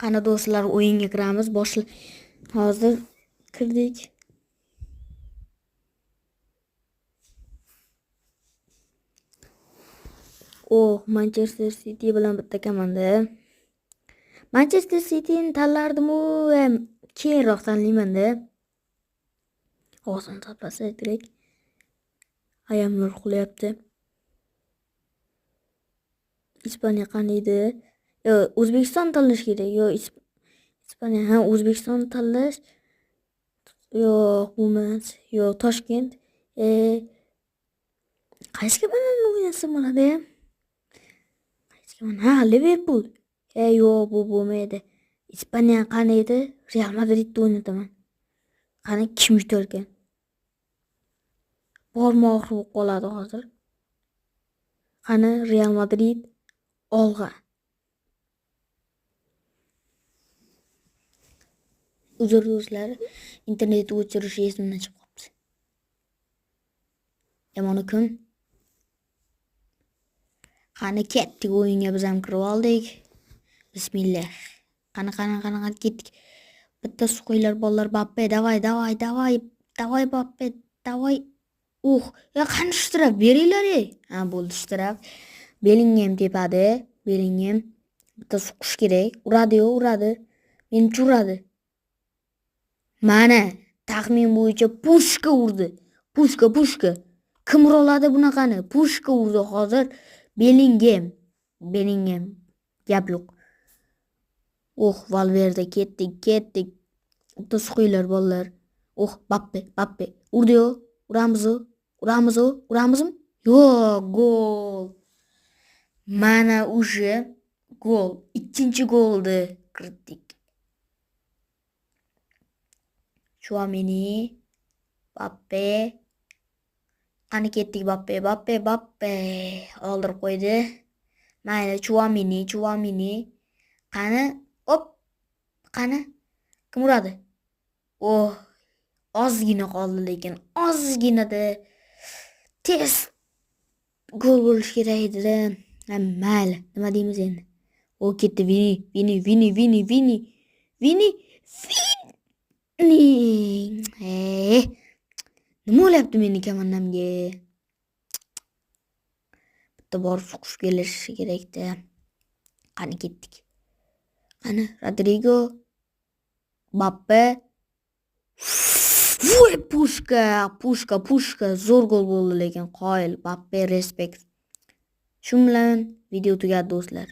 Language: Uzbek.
Qani do'stlar, o'yinga kiramiz. Hozir kirdik. Oh, Manchester City bilan bitta komanda. Manchester Cityni tanlardim-u, keyinroq tanlayman-da. Og'zini toplasa kerak. Ayamlar uxlayapti. Ispaniya qaniydi? Yo, O'zbekiston tanlash kerak. Yo, Ispaniya, ha, O'zbekiston tanlash. Yo'q, bu emas. Yo'q, Toshkent. Qaysi komandani o'ynasam bo'ladi? Qaysi komanda? Ha, Liverpool. Yo'q, bu bo'lmaydi. Ispaniya qaniydi? Real Madridda o'ynataman. Qani kim yutar ekan? Borma oxiri bo'lib qoladi hozir. Qani Real Madrid olg'a. Uzr do'stlar, internetni o'chirish esimdan chiqib qolibdi. Yomoni kun. Qani ketdik o'yinga, biz ham kirib oldik. Bismillah. Qani qani qani qani ketdik. Bitta suqinglar bolalar, Bappe, davay, davay, davay, davay Bappe, davay. Ya qani shtraf beringlar ey. Ha, bo'ldi shtraf. Bellingham tepadi. Bellingham bitta suqish kerak. Uradi-yu, uradi. Menimcha uradi. Mana taxmin bo'yicha pushka urdi. Pushka, pushka. Kim ura oladi bunaqani? Pushka urdi hozir. Bellingham. Bellingham. Gap yo'q. Oh, Valverde ketdik, ketdik. Bitta suqinglar bolalar. Oh, Bappe, Bappe. Urdi-yu. Uramiz-u. Uramiz-u. Uramizmi? Yo'q, gol. Mana o'sha gol. Ikkinchi golni kiritdik. Chouameni, Bappe. Qani ketdik Bappe, Bappe, Bappe. Oldirib qo'ydi. Mayli, Chouameni, Chouameni. Qani, op. Qani? Kim uradi? Oh, ozgina qoldi lekin, ozginada tez gol bo'lishi kerak edi-da. Mayli, nima deymiz endi? O ketdi Vini, Vini, Vini, Vini, Vini. Vini, Vini. Nima bo'lyapti meni komandamga? Bitta borib suqish kelishi kerakda. Qani ketdik. Qani Rodrigo, Bappe. Voy, pushka, pushka, pushka. Zo'r gol bo'ldi lekin qoyil. Bappe respekt. Shu bilan video tugadi do'stlar.